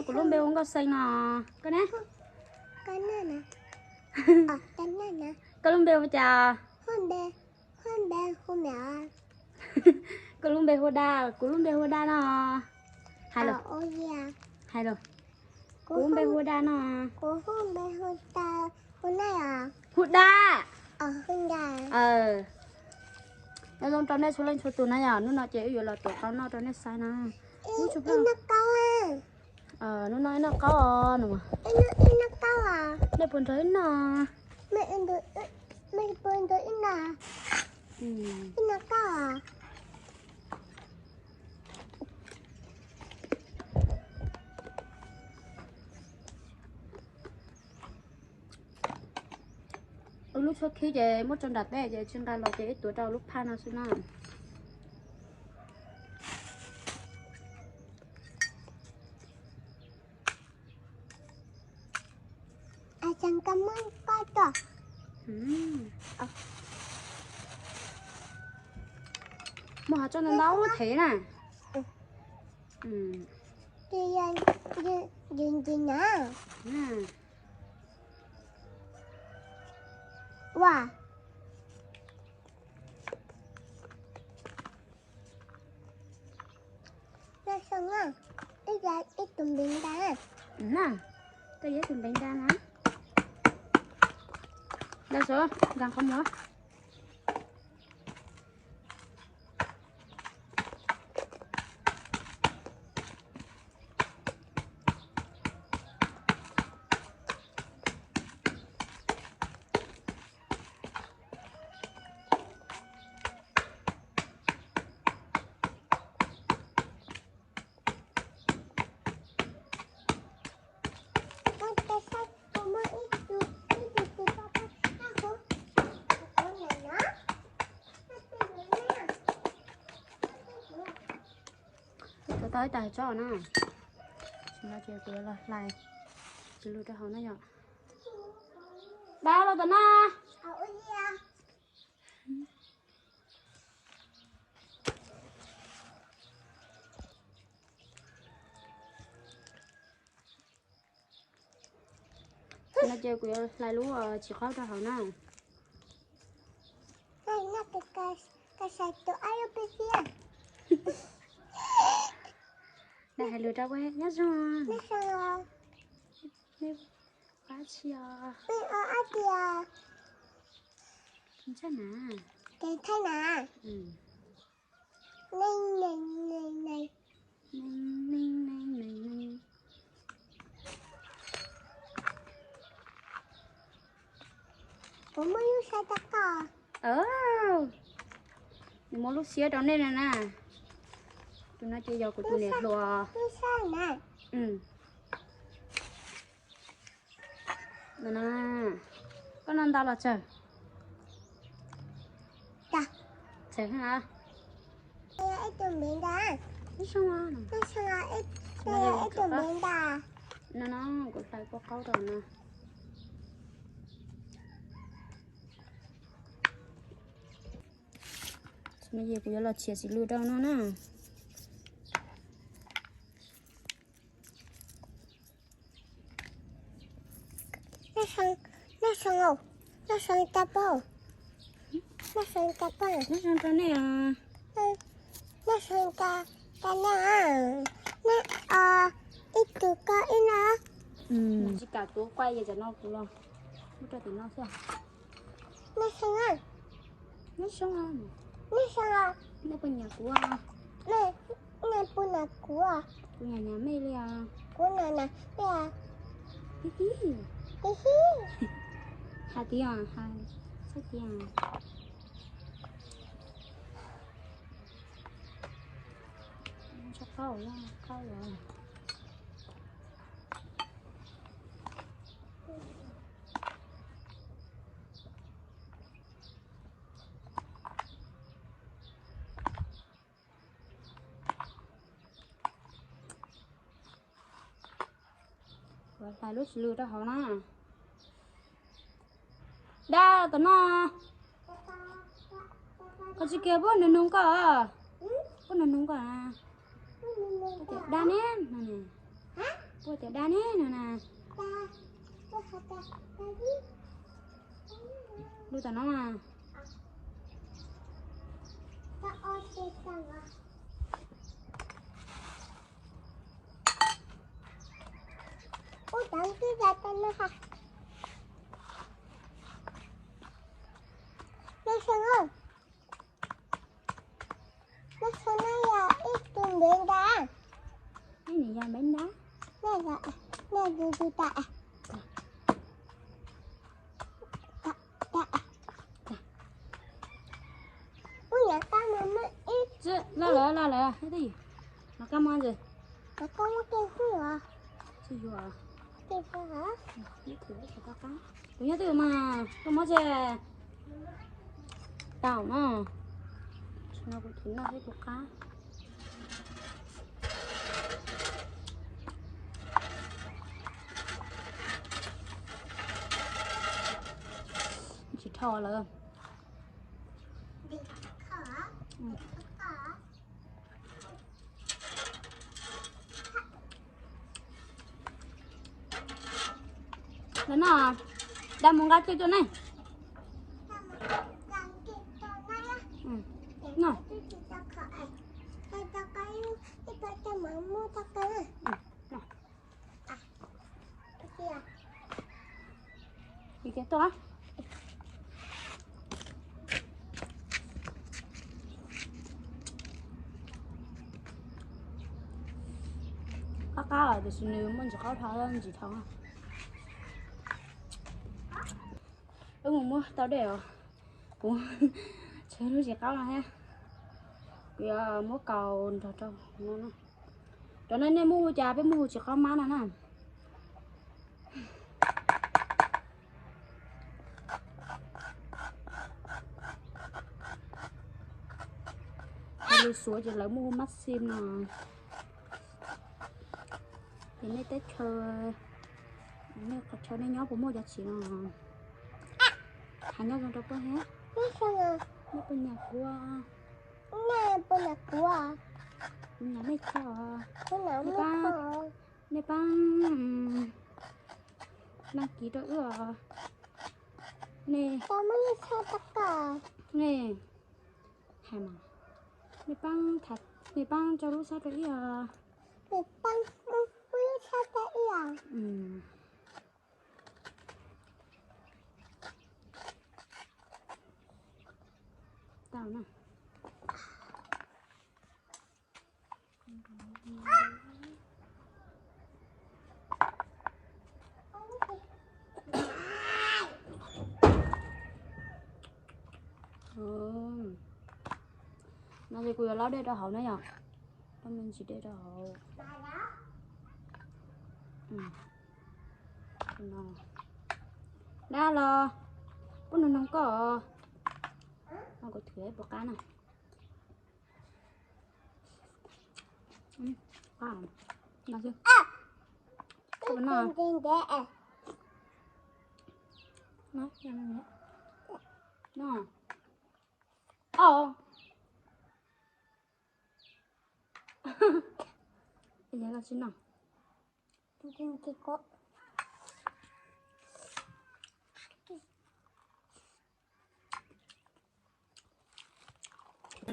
Kuv lub npe hu Nkauj Xeeb no. Koj ne? Koj lub npe hu cas? Koj lub npe hu Daj, kuv lub npe hu Daj no. Hais los. Hais los. Kuv lub npe hu Daj no. Hu Daj. Nyob zoo rau nej txhua leej txhua tus na yom, hnub no ces wb yuav los tuav qaub noj rau nej saib na. Hnub no ib noj qaub os. Nej puas nrog wb noj? Wb lub tshuab khib ces muab rau nram teb ces tsis nqa los ces wb tuav rau lub phaj no xwb na. Muab hov tso ntau ntau thev na. Ua, ib tug npev nta na. Koj yuav ib tug npev nta na. Nta sav, nta qhov muag. Tuav tau ib tag tsob na. Tam no ces kuv yuav los hlais txiv lws rau hauv na yom. Dab los tom no. Tam no ces kuv yuav hlais lub txiv qaub rau hauv na. Dab hais lus rau wb nyob zoo. Nej pab tsi os? Ntshai na. Kuv muab lub siab rau koj. Kuv muab lub siab rau nej na. Tus no ces yog kuv tus niam hluas. Koj noj nta los tsawg? Tsawg heev. No no, kuv hlais kua qaub rau no. Kuv yuav los txiav txiv lws rau no na. Noj soo rau nej. Noj soo rau nej. Ib tug koj ib no. Tsis kam tuav kuaj, yog cov no kuv los muab rau tim no xwb. Noj soo, noj soo, nej puas nyiam kuv? Nej puas nyiam kuv? Kuv nyiam nyiam nej li os. Kuv nyiam nyiam nej. Hais tias, hais tias, qaub, qaub. Kuv hlais lub txiv lws rau hauv na. Dab tom no. Koj tsis kiag puab nug nug koj. Puab nug nug koj. Dab ne no ne. Ua cov dab ne no na. Lub tom no na. Ib nws yog npeb nrab. Loj lawm, loj lawm, no kab mob ntsis. Tsis yuav. Kuv nyob twj ywm mas, kab mob tsis tau na. Tsis no kuv thim noj thiab kuv qab. Tsis dhau lawm. Lawv no, dab mus nqa coj coj ne. No. Ua ke tuaj. Qab qab tiam sis nws muaj ntsis qaub dhau ntsis dhau. Wb mus muab tau dej os. Kuv tshuav lub tsis qaub no thiab. Kuv yuav muab kaus nrog rau no. Cov no nej muab hu cas peb muab hu tsis qaub mab no na. Hais lus Suav ces lawv muaj hu mab xim no. Ces nej teb chaws, nej qhov chaw nej nyob puas muaj cov txiv no? Hais nyob zoo rau peb thiab. Nej puas nyiam kuv? Kuv nyiam nej txog. Nej pab đăng ký rau wb os. Nej, nej hais mas, nej pab, nej pab tso lub sab rau ib os. Tau na. No ces kuv yuav laub dej rau hauv na yom. Laub me ntsis dej rau hauv. Dab los, pub nug noog koj. No kuv thwm puas qab na. No.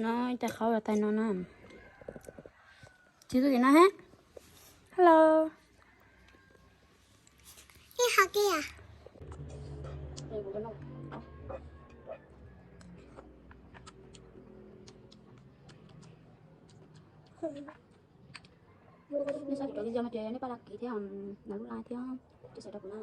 No tais qhauv los tais no na. Tsis tu tim no he. Hello. Nej saib kuv cov video no ces nej pab đăng ký thiab, nias lub like thiab, chia sẻ rau kuv na.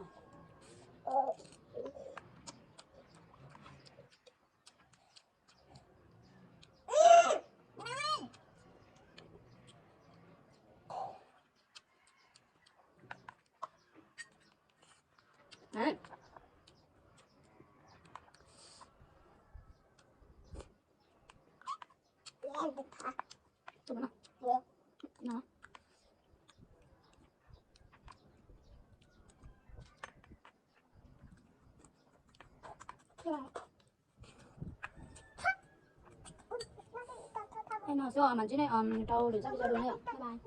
Em, no xwb, mas ntsib nej rau lwm zaj video dua na yom. Bye bye.